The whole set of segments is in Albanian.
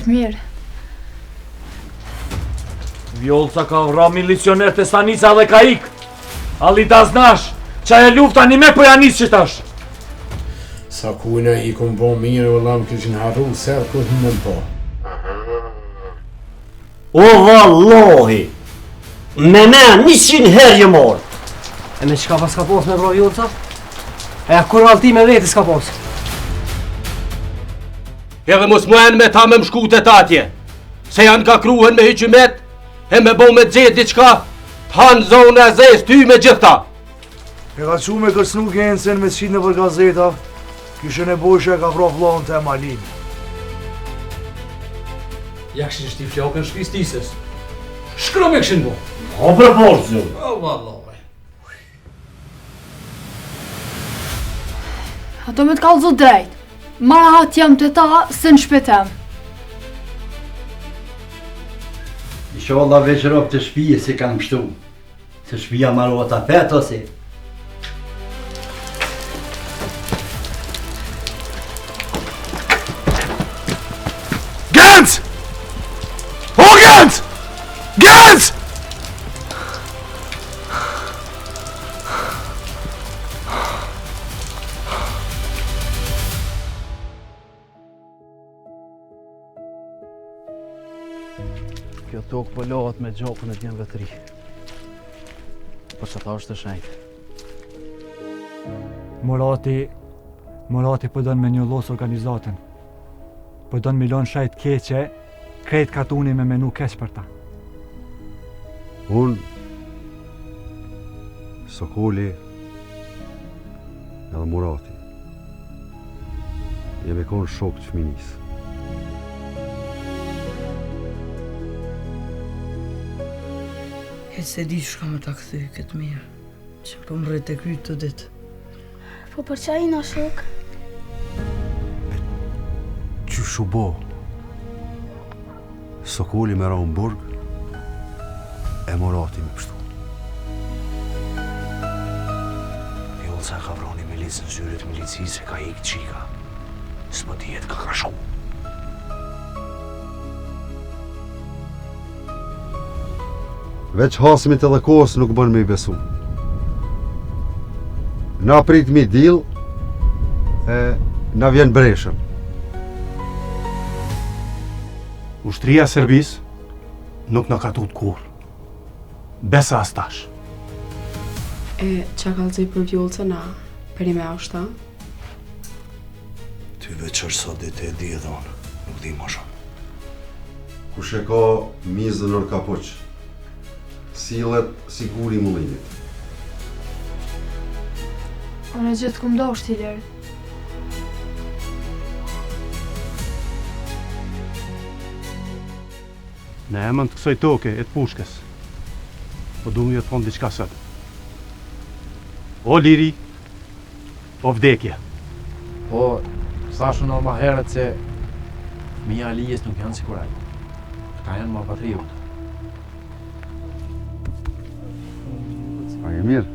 Natë mirë. Vjollca ka vra milicioner te stanica dhe ka ik. Alli da znash, qajo lufta një me po ja nis qitash. Sa kujna i kom bo mirë, vëlla më kishin harru, ser kur në më po. O vallohi, me me njëqin herë jë morë. E me çka pas ka pos me vra Vjollca? E ja kur alti me veti s'ka pos. Edhe mos më me ta me më shku te ta atje. Se janë ka kruhen me hyqymet, e me bo me gjetë diçka, të hanë zona e zezë ty me gjithta. E ka qu me kërcnu Gencën me qitë nëpër gazeta, kishe Nebojsha e ka vra vllaun tem Alin. Ja kishin shti flakën shpisë t'Isës. Shkrum e kishin bo. O bre borxhu. O vallahi. Ato me të kallzu drejt. Ma rahat jam te ta se në shpi tem. Inshallah veç robt e shpijës i kanë pshtu. Se shpija marrohet apet ose. Genc! O Genc! Genc! Kjo tokë po lahet me gjakun e djemve të ri. Po qata është e shenjtë. Murati, Murati po don me njollos organizatën. Po don me lon shej t'keqe, krejt katuni me menu keq për ta. Unë, Sokoli, edhe Murati. Jemi konë shokë të fëminisë. Hiç s'e di qysh kam me ta kthy këtë mirë, që po më rri te kryt të ditë. Po për ça jena shokë? E qysh u bo? Sokoli me ra në burg, e Murati me pështu. Vjollca ka vra ni milic në zyre të milicisë e ka ikë qika. S'po dihet ka ka shku. Veç hasmit edhe kohës nuk bën me i besu. Na pritmi dill, e na vjen breshër. Ushtria e Serbisë nuk na ka tut kurrë. Besa as tash. E ça kallzoi për Vjollcën a përnime është a? Ty veç është sa ditë e di edhe unë, nuk di ma shumë. Kush e ka mizën nër kapuç, sillet si guri i mullinit. Unë gjithë kum dashtë Ilir. Në emën të kësaj toke e të pushkës, po du me ju thonë diçka sot. O liri, o vdekje. Po, thashë unë ma herët se fëmija e Alijes nuk janë sikur ai. Këta janë ma patriot. A je mirë?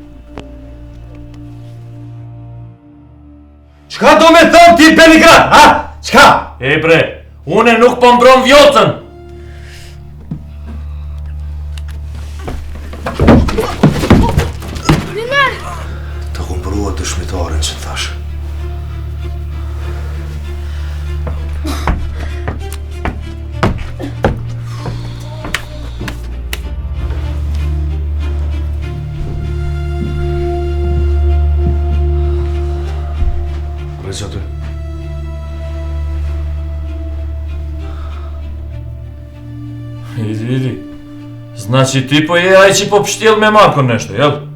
Çka do me thonë ti Beligrad, ha? Çka? E bre, une nuk po mbron Vjollcën. Të kom prua dëshmitarin që thash. Rri qaty. Idi, idi. Znači ti po je aj që po pështjel me Markon nešto, jel?